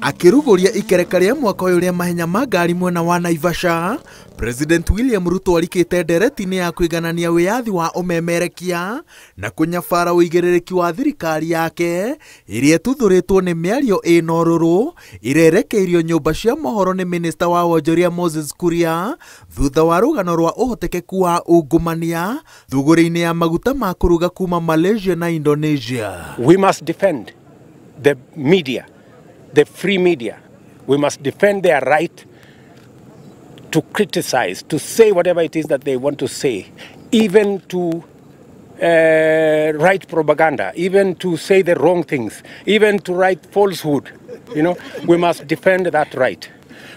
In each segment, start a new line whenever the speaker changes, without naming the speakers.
Akĩrugũria ikereka rĩa mwaka ũyũ rĩa mahenya ma ngari mwena wa Naivasha, President William Ruto arikĩte ndereti-inĩ ya kũiganania wĩyathi wa ũmemerekia na kũnyabara ũigĩrĩrĩki wa thirikari yake ĩrĩa ĩtuthũrĩtwo nĩ mĩario ĩna ũrũrũ ĩrerekeirio nyũmba cia mohoro nĩ minista wa wonjoria Moses Kuria thutha wa rũgano rwa ũhotekeku wa ungumania thũgũrĩ-inĩ ya maguta ma kũruga kuma Malaysia na Indonesia.
We must defend the media, the free media. We must defend their right to criticize, to say whatever it is that they want to say, even to write propaganda, even to say the wrong things, even to write falsehood. You know, we must defend that right.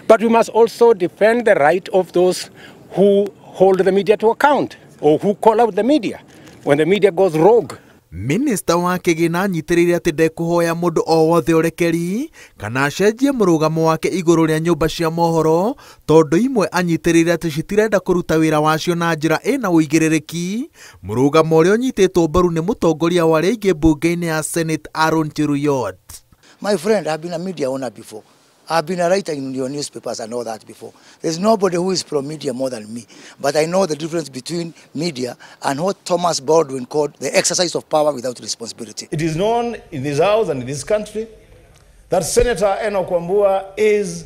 But we must also defend the right of those who hold the media to account or who call out the media when the media goes rogue.
Minista wa kĩgĩna anyitĩrĩire atĩ ndekũhoya mũndũ o wothe ũrekeri kana acenjie mũrũgamo wake igũrũ rĩa nyũmba cia mohoro tondũ imwe anyitĩrĩire atĩ citirenda kũruta wĩra wacio na njĩra ĩna ũigĩrĩrĩki, mũrũgamo ũrĩa ũnyitĩtwo mbaru nĩ mũtongoria wa arĩa aingĩ mbunge-inĩ ya Senate Aaron Cheruiyot.
My friend, I've been a media owner before. I've been a writer in your newspapers and all that before. There's nobody who is pro-media more than me. But I know the difference between media and what Thomas Baldwin called the exercise of power without responsibility.
It is known in this house and in this country that Senator Enoch Wambua is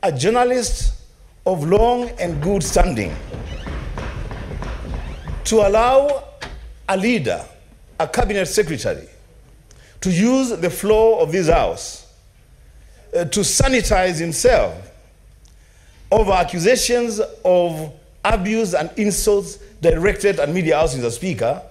a journalist of long and good standing. To allow a leader, a cabinet secretary, to use the floor of this house to sanitize himself over accusations of abuse and insults directed at media houses as Speaker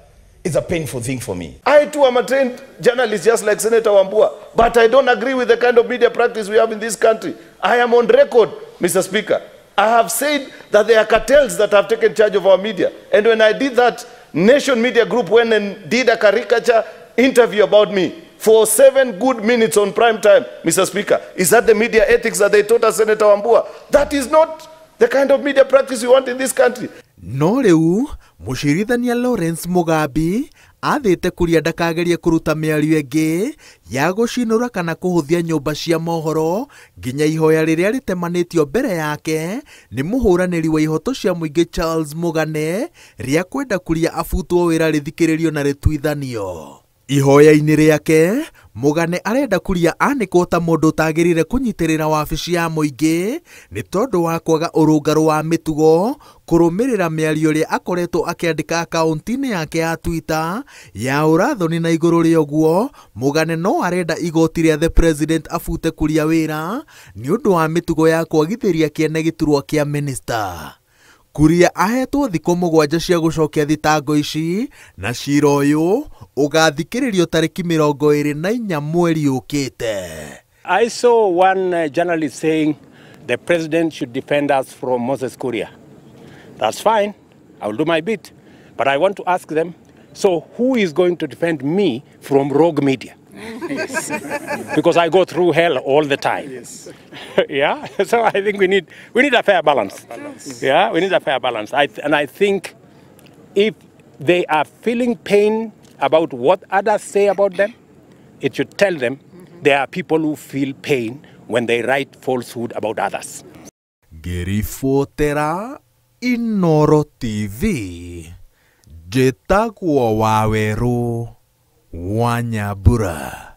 is a painful thing for me.
I too am a trained journalist just like Senator Wambua, but I don't agree with the kind of media practice we have in this country. I am on record, Mr. Speaker. I have said that there are cartels that have taken charge of our media. And when I did that, Nation Media Group went and did a caricature interview about me for 7 good minutes on prime time, Mr. Speaker. Is that the media ethics that they taught us, Senator Wambua? That is not the kind of media practice we want in this country.
No rĩu mũcirithania Lawrence Mugambi athĩte Kuria ndakagerie kũruta mĩario ĩngĩ ya gũcinũra kana kũhũthia nyũmba cia mohoro nginya ihoya rĩrĩa rĩtemanĩtio mbere yake nĩ mũhũranĩri wa ihoto cia mũingĩ Charles Mugane rĩa kwenda Kuria abutwo wĩra rĩthikĩrĩrio na rĩtuithanio. Ihoya-inĩ rĩake Mugane arenda Kuria anĩkwo ta mũndũ ũtagĩrĩire kũnyitĩrĩra wabici ya mũingĩ nĩ tondũ wa kwaga ũrũngarũ wa mĩtugo kũrũmĩrĩra mĩario ĩrĩa akoretwo akĩandĩka akaunti-inĩ yake ya Twitter ya ũrathoni na igũrũ rĩa ũguo Mugane no arenda igoti rĩa the president abute Kuria wĩra nĩ ũndũ wa mĩtugo ya kwagithĩria kĩene gĩturwa kĩa minista. Kuria ahetwo thikũ 7 cia gũcokia thitango ici na cira ũyũ ũgathikĩrĩrio tarĩki 24 mweri ũkĩte.
I saw one journalist saying the president should defend us from Moses Kuria. That's fine. I will do my bit. But I want to ask them, so who is going to defend me from rogue media?
Yes.
Because I go through hell all the time.
Yes.
Yeah. So I think we need a fair balance. Yeah, we need a fair balance. And I think if they are feeling pain about what others say about them, it should tell them there are people who feel pain when they write falsehood about others.
Ngĩribotera Inoro TV, njĩtagwo Wawerũ wa Nyambura.